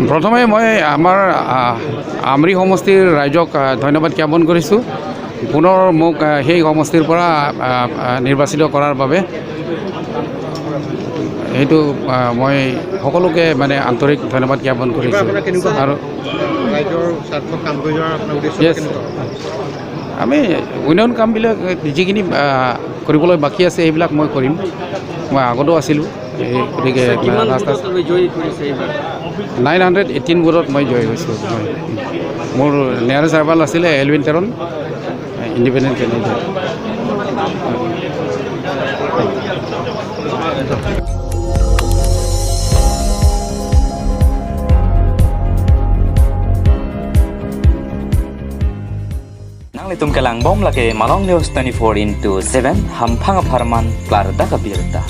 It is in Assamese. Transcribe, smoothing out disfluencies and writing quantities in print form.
প্ৰথমে মই আমাৰ আমৰি সমষ্টিৰ ৰাইজক ধন্যবাদ জ্ঞাপন কৰিছোঁ, পুনৰ মোক সেই সমষ্টিৰ পৰা নিৰ্বাচিত কৰাৰ বাবে। সেইটো মই সকলোকে মানে আন্তৰিক ধন্যবাদ জ্ঞাপন কৰিছোঁ। আৰু ৰাইজৰ স্বাৰ্থত কাম কৰি যোৱাৰ আপোনাৰ উদ্দেশ্য কেনেকুৱা? আমি উন্নয়ন কামবিলাক যিখিনি কৰিবলৈ বাকী আছে, সেইবিলাক মই কৰিম। মই আগতো আছিলোঁ এই, গতিকে ৰাস্তা 918 ভোটত মই জয় হৈছোঁ। হয়, মোৰ নিয়াৰেষ্ট ৰাইভাল আছিলে Elvin Teron, independent candidate. Nang litum kalang bom lake Malong News 24 into 7 hampang pharman klar da kabirta.